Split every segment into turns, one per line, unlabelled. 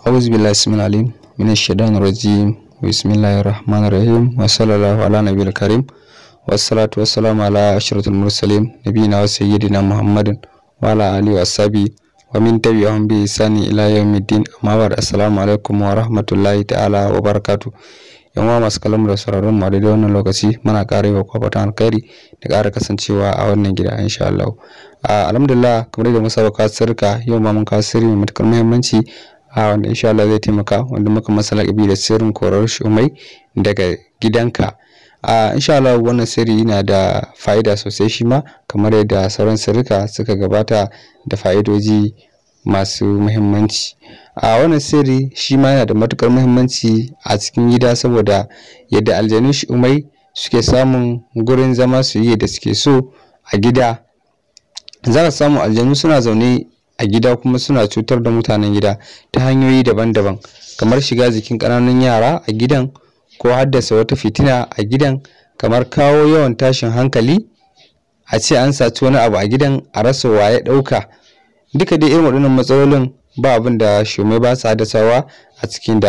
A'udhu billahi samil alim minash shaitanir rajim. Bismillahir rahmanir rahim. Wa sallallahu ala nabiyil karim. Wassalatu wassalamu ala ashrafil mursalin nabiyina wa sayyidina Muhammadin wa ala alihi wa sahbihi wa min tabi'ahum bi ihsani ila yawmiddin. Amma ba'd, assalamu alaikum wa rahmatullahi ta'ala wa barakatuh. Yan uwa masu kallon mu da sauraron mu a daidai wannan lokaci, muna ƙara yi wa kowa fatan alkhairi da ƙara kasancewa a wannan gida insha Allah. Alhamdulillah, kamar yadda muka saba kawo sirrika, yau ma mun kawo sirri mai matuƙar muhimmanci a wanda insha Allah zai taimaka, wanda muka masa laƙabi da sirrin korar shumai daga gidanka. Insha Allah wannan sirri yana da fa'ida sosai shi ma, kamar yadda sauran sirrika suka gabata da fa'idoji masu muhimmanci. A wannan sirri shi ma yana da matuƙar muhimmanci a cikin gida, saboda yadda aljanun shumai suke samun gurin zama su yi yadda suke so a gida. Za ka samu aljanu suna zaune a gida kuma suna cutar da mutanen gida ta hanyoyi daban-daban, kamar shiga jikin ƙananun yara a gidan, ko haddasa wata fitina a gidan, kamar kawo yawan tashin hankali, a ce an saci wani abu a gidan a rasa wa ya ɗauka. Duka dai irin waɗannan matsalolin ba abin da shumai ba su haddasawa a cikin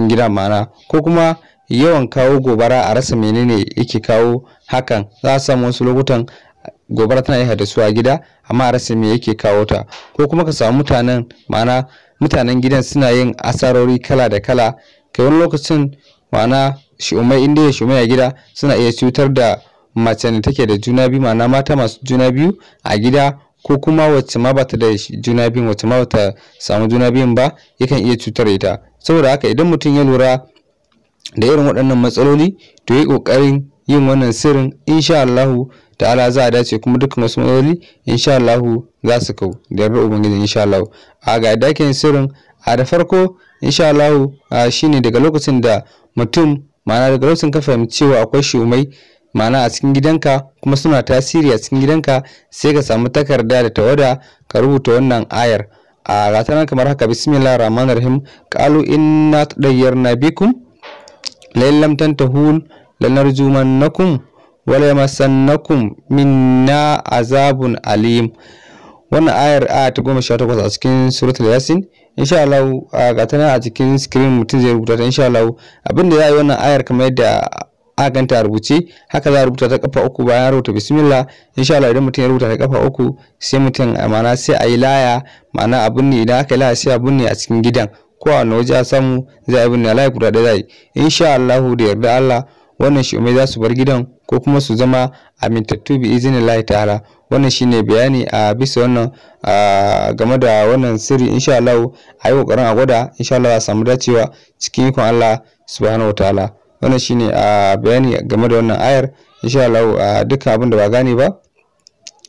gida, ma'ana ko kuma yawan kawo gobara a rasa menene yake kawo hakan. Za a samu wasu lokutan gobara tana iya haddasuwa a gida amma a rasa me yake kawo ta, ko kuma ka samu mutanen, ma'ana mutanen gidan, suna yin asarori kala da kala. Kai wani lokacin, ma'ana shumai, in dai shumai a gida, suna iya cutar da mace da take da juna biyu, ma'ana mata masu juna biyu a gida, ko kuma wacce ma bata da juna biyun, wacce ma bata samu juna biyun ba, yakan iya cutar ita. Saboda haka idan mutum ya lura da irin waɗannan matsaloli, to yi ƙoƙarin yin wannan sirrin, insha Allahu ta'ala za a dace, kuma dukkan wasu matsaloli insha Allahu za su kau da yardar Ubangiji insha Allahu. A ga dakin sirrin a da farko insha Allahu shine daga lokacin da mutum, ma'ana daga lokacin ka fahimci cewa akwai shumai, ma'ana a cikin gidanka, kuma suna tasiri a cikin gidanka, sai ka samu takarda da tawada ka rubuta wannan ayar a gata nan kamar haka: bismillahir rahmanir rahim, qalu inna tadayyarna bikum la in lam tantahu lanarjumannakum wala yamassannakum minna azabun alim. Wannan ayar aya ta 18 a cikin Suratul Yasin insha Allah. Ga ta nan a cikin screen, mutum zai rubuta ta insha Allah. Abinda za a yi, wannan ayar kamar yadda aka ganta a rubuce haka za a rubuta ta kafa uku bayan rubuta bismillah insha Allah. Idan mutum ya rubuta ta kafa uku, sai mutum, ma'ana sai a yi laya, ma'ana abun ne. Idan aka yi laya, sai a binne a cikin gidan, ko a wani waje a samu za a binne laya guda ɗaya za a yi. Insha Allah, da yarda Allah, wannan shumai za su bar gidan ko kuma su zama amintattu bi iznillahi ta'ala. Wannan shine bayani a bisa wannan, game da wannan sirri insha Allah. A yi kokarin a gwada, insha Allah a samu dacewa cikin ikon Allah subhanahu wa ta'ala. Wannan shine a bayani game da wannan ayar insha Allah. Dukkan abin da ba gane ba,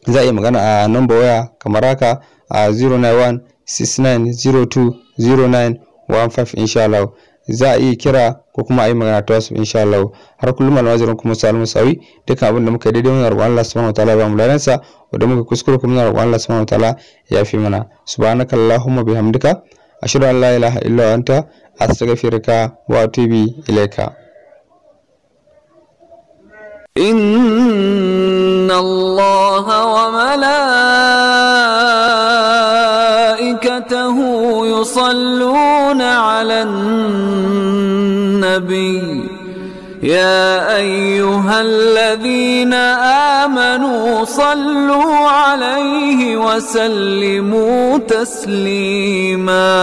za a iya magana a number waya kamar haka a 091 6902 0915 insha Allah. Za a iya kira ko kuma a yi magana ta wasu insha Allah. Har kullum almajirin kuma Salim Musawi. Dukkan abin da muka daidai, muna roƙon Allah subhanahu wataala ba mu ladansa, wanda muka kuskure kuma muna roƙon Allah subhanahu wataala ya fi mana. Subhanakallahumma bihamdika, ashhadu an la ilaha illa anta, astaghfiruka wa atubu ilaika.
إن الله وملائكته يصلون على النبي، يا أيها الذين آمنوا صلوا عليه وسلموا تسليما.